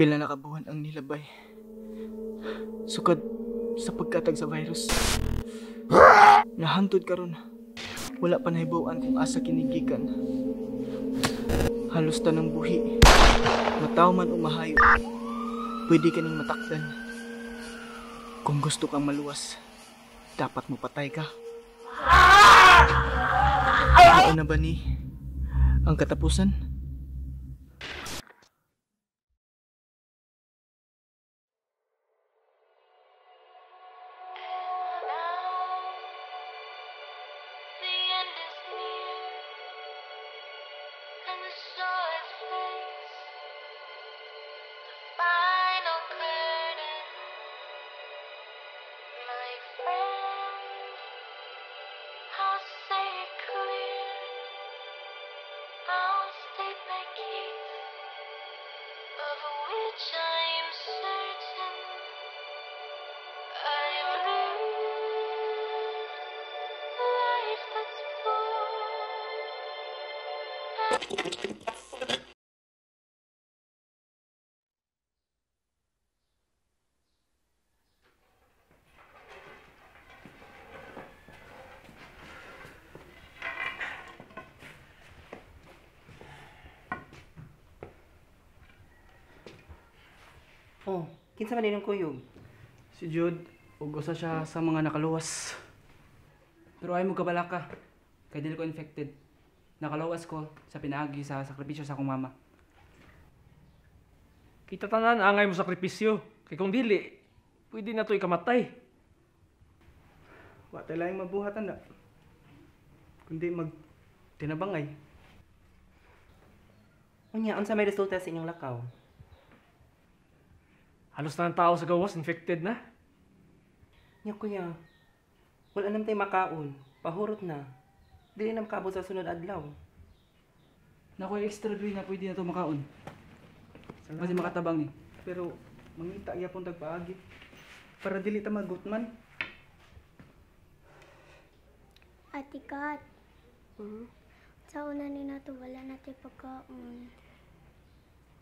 Pila na kabuhan ang nilabay. Sukad sa pagkatag sa virus. Nahantod karon, wala pa nahibaw-an kung asa kinigikan. Halos tanang buhi, mataw man o mahayo, pwede ka ning matakdan. Kung gusto kang maluwas, dapat mo patay ka. Mao na ba ni ang katapusan? Oh, kinsa man inyong kuyog? Si Jude, ug usa siya sa mga nakaluwas. Pero ay mo kabalaka, kay dili ko infected. Nakaluwas ko sa pinaagi sa sakripisyo sa akong mama. Kita tanan angay mo sakripisyo. Kay kung dili, pwede na to ikamatay. Wa tay laing mabuhatan na. Kundi mag tinabangay. Unya, unsa may resulta sa inyong lakaw? Halos na ang tao sa gawas, infected na. Nya kuya, wala nam tay makaon, pahurot na. Dili na makaabot sa sunod adlaw. Naku, extra dui na pwede na to makaon. Kasi makatabang ni. Pero mangita gyapon tag paagi para dili ta magutman. Ate Kat, sa una ni nato wala na tay pagkaon.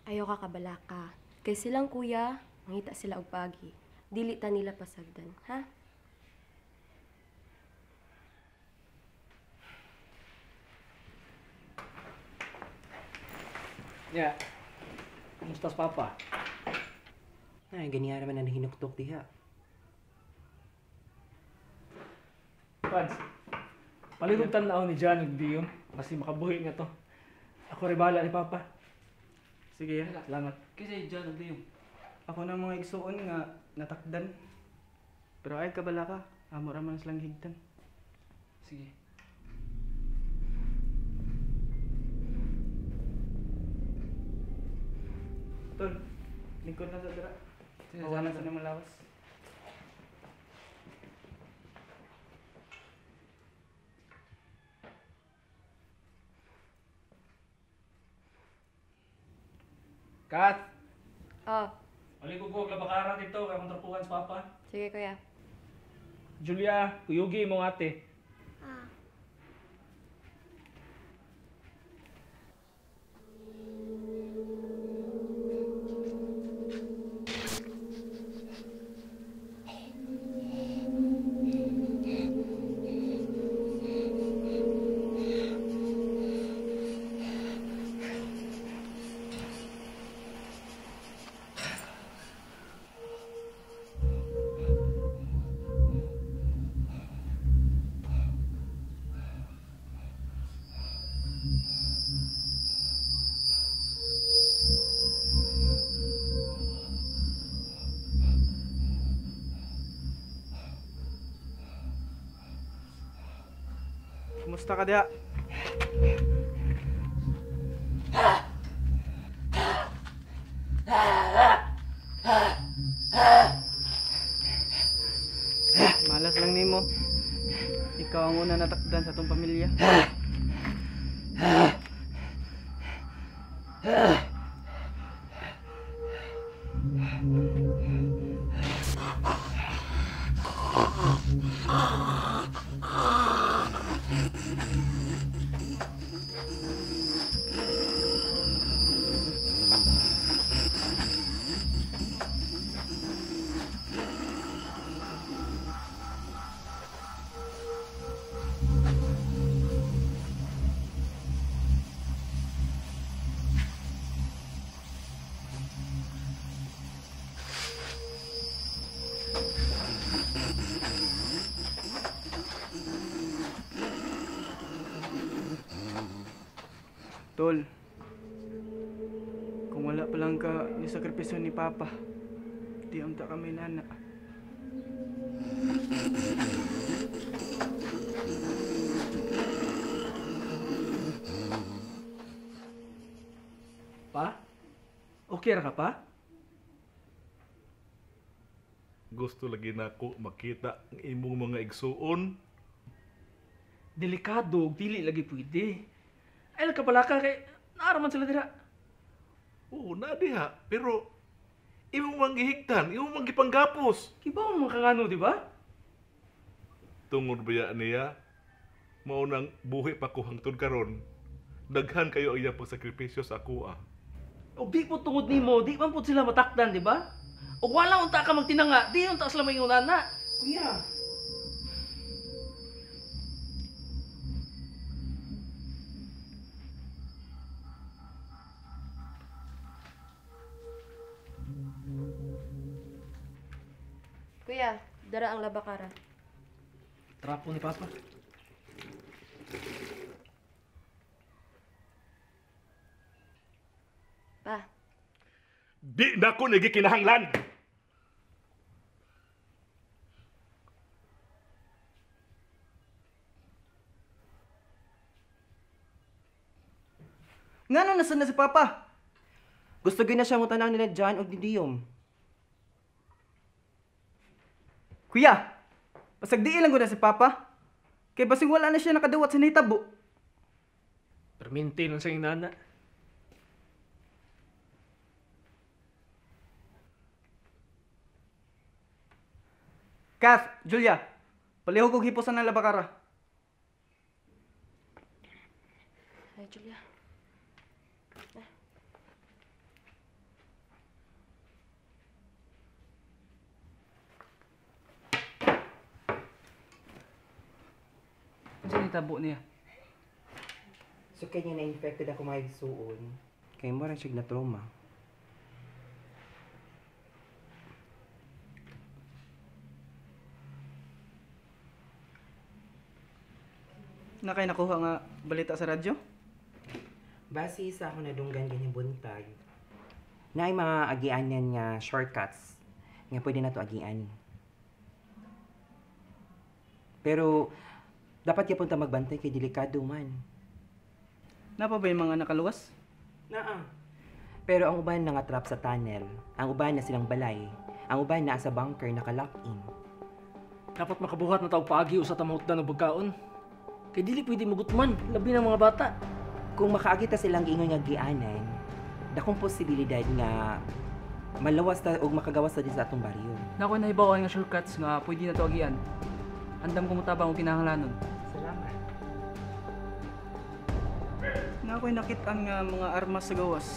Ayaw ka kabalaka. Kay silang kuya, mangita sila og paagi. Dili ta nila pasagdan, ha? Ya. Kumusta sa papa? Ay, ganiya naman ang hinuktok diha. Fans, paligog tan-aw ni John ug Dion kasi makabuhi nga to. Ako rin bahala ni papa. Sige, ya. Salamat. Kasi John ug Dion. Ako na mga igsuon nga natakdan. Pero ay kabala ka, amo ra man silang higtan. Sige. Tol, lingkod na sa dira. Mawalan sa nimong lawas. Kat! Oh. Paligog ko og labakara dito kay akong trapuhan sa papa. Sige kuya. Julia, kuyugi imong ate. Ah. Kumusta ka diha? Malas lang nimo. Ikaw ang una natakdan sa atong pamilya. Tol, kung wala pa lang ka ni sakripisyo ni Papa, di amta kami nana. Pa? Okay ra ka pa? Gusto lagi nako makita ang imong mga igsuon. Delikado, dili lagi pwede. Ay, nagkabalaka kay naaraman sila dira. Oo, na diha. Pero imong manggihigtan, imong manggipanggapos. Kibaw mo kangano, di ba? Tungod baya niya, mao nang buhi pa ko hangtod karon. Daghan kayo ang iyang pagsakripisyo sa akoa. Og di po tungod nimo, di man po sila matakdan, di ba? Og wala unta ka magtinanga, di unta sila maingon na. Kuya! Kuya, dara ang labakara. Trapo ni Papa. Pa. Di na ko nagikinahanglan! Ngano nasan na si Papa? Gusto gyud na siya mo tan-aw nila John og ni Diom. Kuya, pasagdiin lang ko na si Papa. Kay basing wala na siya nakadawat sa nahitabo. Perminti nun sa nana. Kath, Julia, palihog og hipusan ng labakara. Ay, Julia. Ano sa nahitabo niya? So kanya na-infected ako mga igsuon. Kay mo rin siya na trauma. Na kay nakuha nga balita sa radyo? Base sa ako nadunggan ganyang buntag, naay mga agianan nga shortcuts nga pwede na to agian. Pero dapat gyapon ta magbantay kay delikado man. Napa ba yung mga nakaluwas? Naa. Pero ang uban nangatrap sa tunnel, ang uban na silang balay, ang uban naa sa bunker naka-lock in. Dapat makabuhat na tawag paagi usa ta mahutdan og pagkaon. Kay dili pwede magutman, labi ng mga bata. Kung makaagi ta silang giingon nga gianan, dakong posibilidad nga malawas ta og makagawas ta din sa atong baryo. Nako nahibaw nga shortcuts nga pwede na to agian. Andam ko motabang og kinahanglanon. Salamat. Na ako'y nakit-an nga mga armas sa gawas.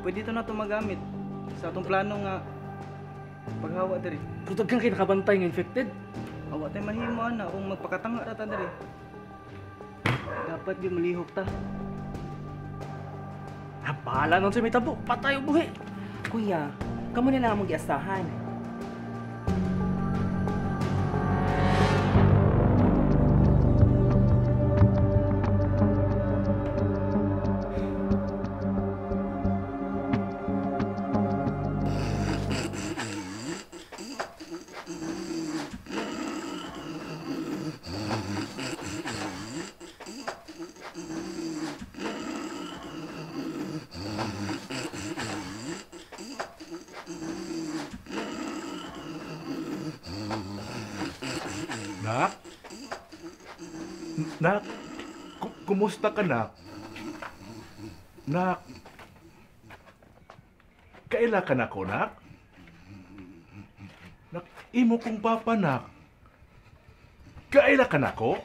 Pwede to na to magamit sa atong plano nga paghawa diri. Pero daghan kay nakabantay nga infected. Awa tay mahimo ana kung magpakatanga ra ta diri. Dapat gyud malihok ta. Ah, bahala nun sa may tabo. Patay o buhi. Kuya, kamo na lang among giasahan. Nak? Nak? Kumusta ka, nak? Nak? Kaila ka na ko, nak? Nak, imo kong papa, nak. Kaila ka na ko?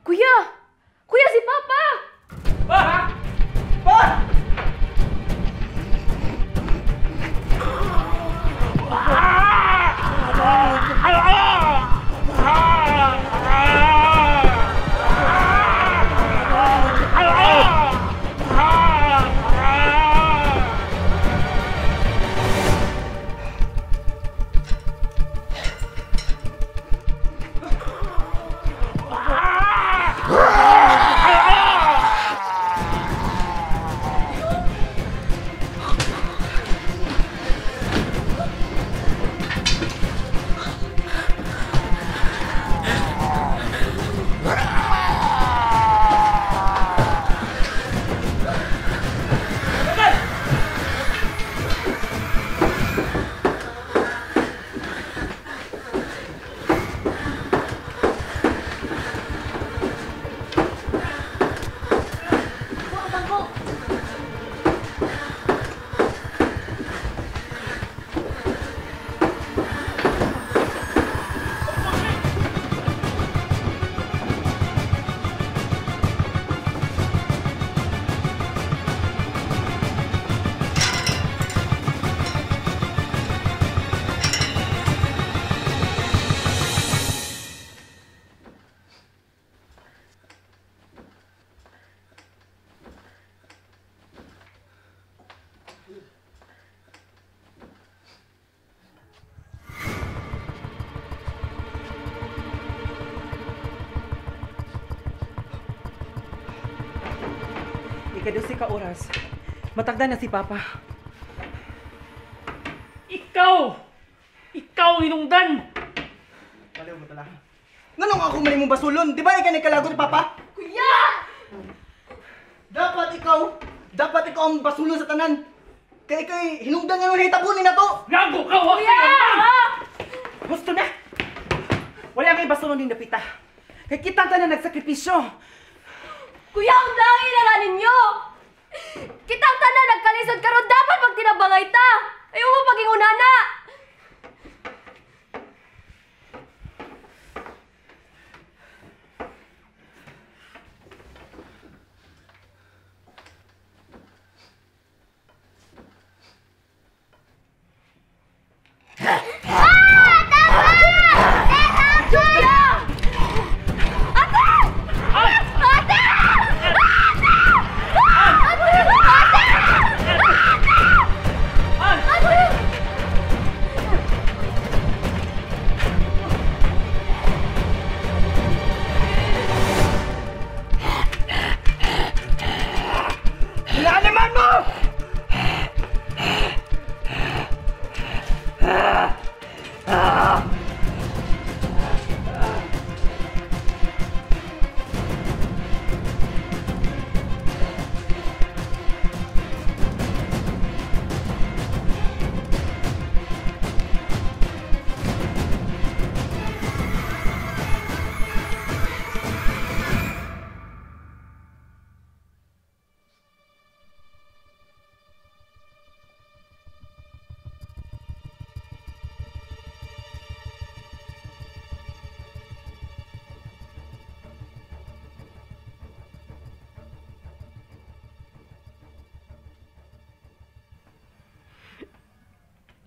Kuya! Kuya, si Ika-12 ka oras. Matagda na si Papa. Ikaw! Ikaw ang hinungdan! Baliw mo tala. Nganong ako man imong basulon? Di ba ikaw nagkalagot ni Papa? Kuya! Dapat ikaw ang basulon sa tanan. Kaya ikaw'y hinungdan nga nung hitabo ni nato. Gago ka! Wa Kuya! Gusto na! Wala kay basulon din napita. Kay kitang tanan nagsakripisyo. Kuya, ang dangin na na ninyo! Kitang tanan nagkalisod karon dapat magtinabangay ta! Ayaw mo paging unana!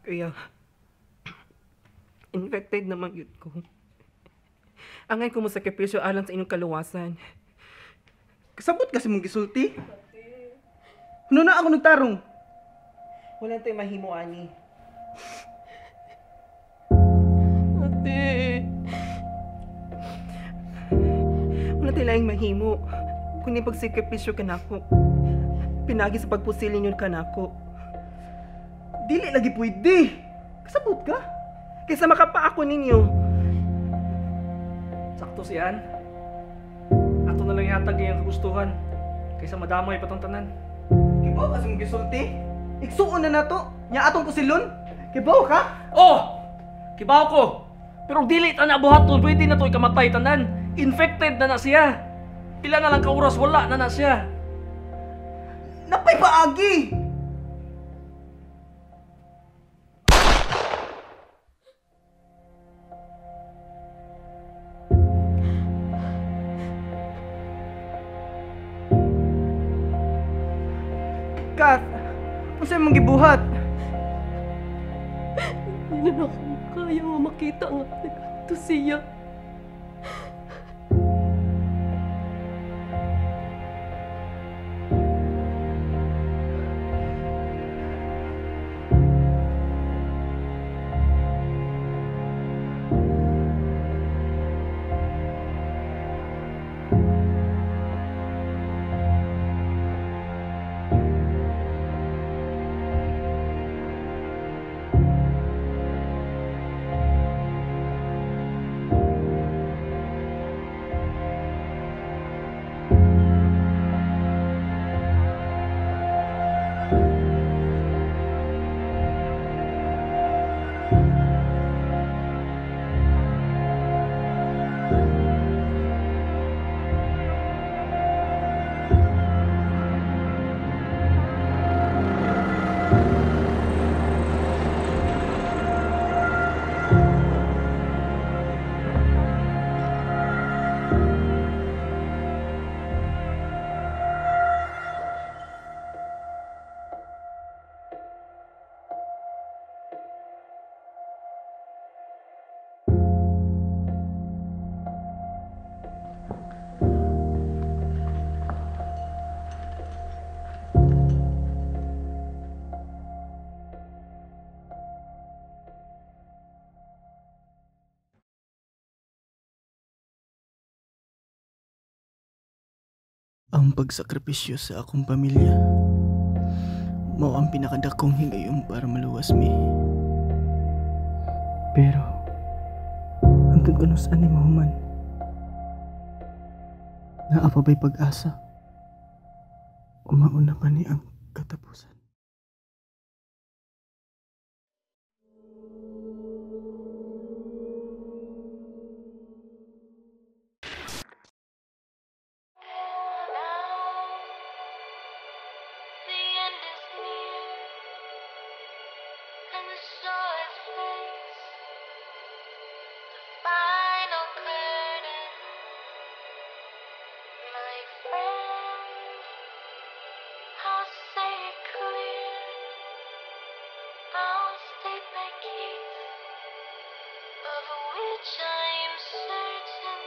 Kuya, infected naman yun ko. Angay ko mo sakripisyo alang sa inyong kaluwasan. Kasabot kasi mong gisulti. Ano na ako nagtarong? Wala tayong mahimo, ani. Ate! Wala tayong laing mahimo. Kundi pagsakripisyo ka nako. Pinagi sa pagpusilin yun ka nako. Dili lagi pwede. Kasabot ka? Kaysa makapaako ninyo. Sakto siyan. Ato na lang ihatag iyang kagustuhan. Kaysa madamay patong tanan. Kibaw kasi mong gisulti. Igsuon na nato. Nya atong kusilon. Kibaw ka? Oh! Kibaw ko! Pero dili ta na buhaton, pwede na to ikamatay tanan. Infected na na siya. Pila na lang ka oras, wala na na siya. Napay paagi! Kat, unsa imong gibuhat? Hindi na ako kaya nga makita nga nagkanto siya. Ang pagsakripisyo sa akong pamilya mao ang pinakadakong higayon para maluwas mi. Pero hangtod kanus-an ni mahuman? Naa pa ba'y pag-asa? O mauna pa ni ang katapusan? The end is near, and so I face the final curtain. My friend, I'll say it clear. I'll state my case, of which I am certain.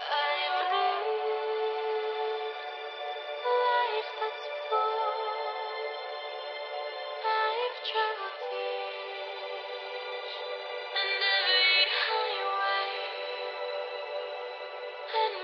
I've lived a life that's full. I've traveled each and every highway, and